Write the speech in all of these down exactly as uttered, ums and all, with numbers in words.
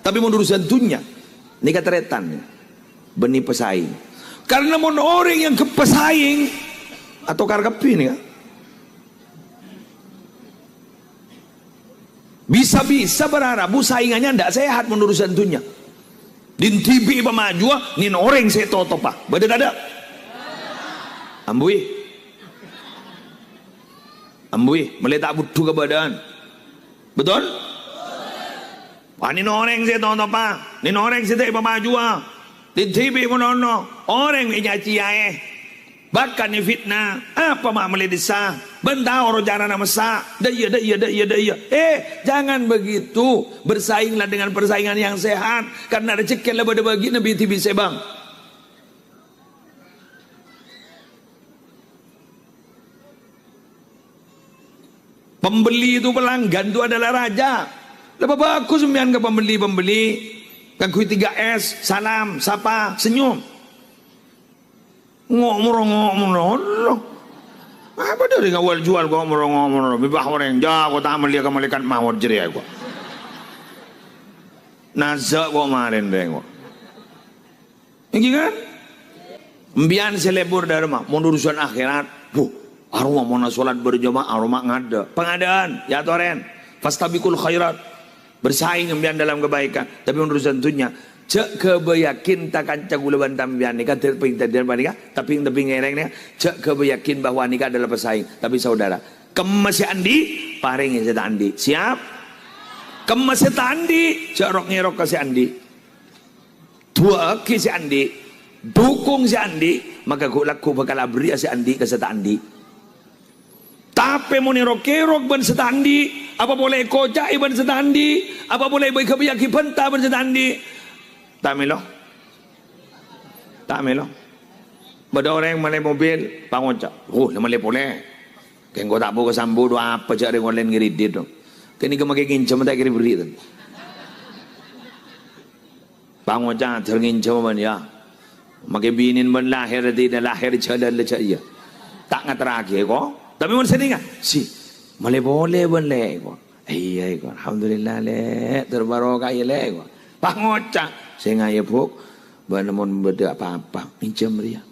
Tapè mon urusan dhunnya, nèka tarètan bânnè pasaèng. Karna mon orèng èangghep pasaèng, atokar kabbhi nèka. Bisa-bisa bârâ' rabu saèngannya ndak sehat mon urusan dhunnya. Dhin dhibi' pamajuwâ, nèn orèng sè totopa. Bâdâ tadâ'? Ambuwi. Ambuwi, mèlè ta' budhu kabâdâ'ân. Betul? Wah, nèn orèng sè totopa, nèn orèng sè ta' èpamajuwâ, dhin dhibi' mon ono, orèng ènyaciyaè, bâkal èfitna, apa ma' mèlè dissa, bân ta' oro carana massa', dâ' iyâ, dâ' iyâ, dâ' iyâ, dâ' iyâ. Eh, jangan begitu, bersainglah dengan persaingan yang sehat, karena rejhekkè la bâdâ bâgi'na bi-, dhibi' sè bâng. Pembeli itu pelanggan itu adalah raja. Lebih bagus sampèyan ka pembeli-pembeli. Kaangghuy tiga S, salam, sapa, senyum. Ngomong-ngomong, apa dâri ngawal jual kok ngomong-ngomong? Bibah orèng, ja, kok ta' mellè ka malaikat maut jârèya kok. Naza' kok marèn rèng kok. Ènggi kan? Empèyan sè lebur dârâmma, mon urusan akhèrat, buh, aromma mon asolat berjamaah, aromma ngadâ'. Pangadâ'ân, yâ torèn. Fastabiqul khairat. Bersaing empèyan dalam kebaikan. Tapè mon urusan dhunnya, jhâ' ghâbây yakin ta-, kanca kaulâ bân sampèyan nèka, dâ-, ping-, dâ-, dâ-, panèka, tapè-, tapè ngèrèng nèka, jhâ' ghâbây yakin bahwa nèka adalah pesaing. Tapè saudara, kemma sè andi', parèngè sè ta' andi'. Siap? Kemma sè ta' andi', jhâ' rok-ngèrok ka sè andi'. Du'aaghi sè andi', dukung sè andi', maka ghu'-, lagghu' bhâkal aberri'â sè andi' ka sè ta' andi'. Tapè mon èrok-ngèrok bân sè ta' andi', apa polè èkoca'è bân sè ta' andi', apa polè èghâbâyyâghi bhânta bân sè ta' andi', ta' mèlo. Ta' mèlo. Bâdâ orèng mellè mobil, pangoca', "Oh, la mellè polè. Kèng engko' ta' bu-, kasambu' dhu apa jhâ' rèng onlèn ngèridit, dhu. Kènè' makè ngènjhâm ta' kèra èberri', dhu." Pangoca' ter ngènjhâm bân, yâ. Makè binèn bân lahèr, dina lahèr jhâlân la jhâ' iyâ. Ta' ngaterraghi, ko'. Tapè mon sè nènga, "Si, mellè polè bân, Lè'," ko'. "Iyâ, ko'. Alhamdulillah, Lè'. Ter barokah, yâ, Lè'," ko'. Pangoca', "Sènga', yâ, Bu'. Bân mon bâdâ apa-apa, ngènjhâm rèya."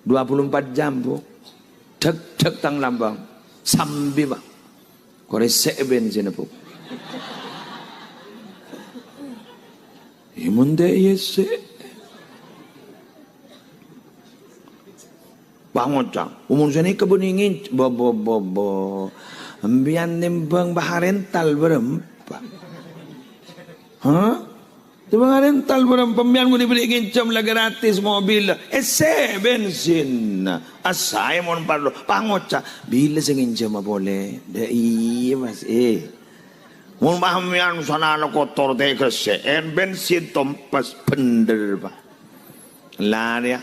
Dua puluh empat jam, Bu'. Dhek-dhek tang lambang. Sambi, Pak. Korè sè' bensinna, Bu'. È, mon ta' iyâ sè'. Pangoca'. Umur sè nèka bânnè ngèn-, bo, bo, bo, bo. Empèyan nèmbhâng bâ' rental bârâmpa? Hah? Coba ngarental bârâmpa, empèyan ngodâ bâli ngènjhâm la gratis mobil, èssè bensin. Assaè mon parlo, pangoca', "Bilâ sè ngènjhâmâ polè?" "Dâ' iyâ, Mas, eh." Mon pampèyan sanana kotor tè' ghâssè'èn, bensin tompes bhender, Pak. Larè, yâ.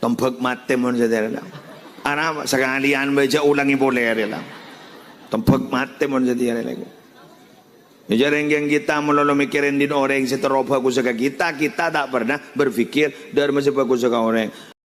Tembhâk matè mon satèya la. Arapa sakalèyan bâjâ olangè polè rè la. Tembhâk matè mon satèya la. Jâ' rèng-ghâng kita malolo mèkkèrè dhin orèng sè terro bhâghussâ ka kita, kita ta' pernah berpikir dârâmma sè bhâghussâ ka orèng.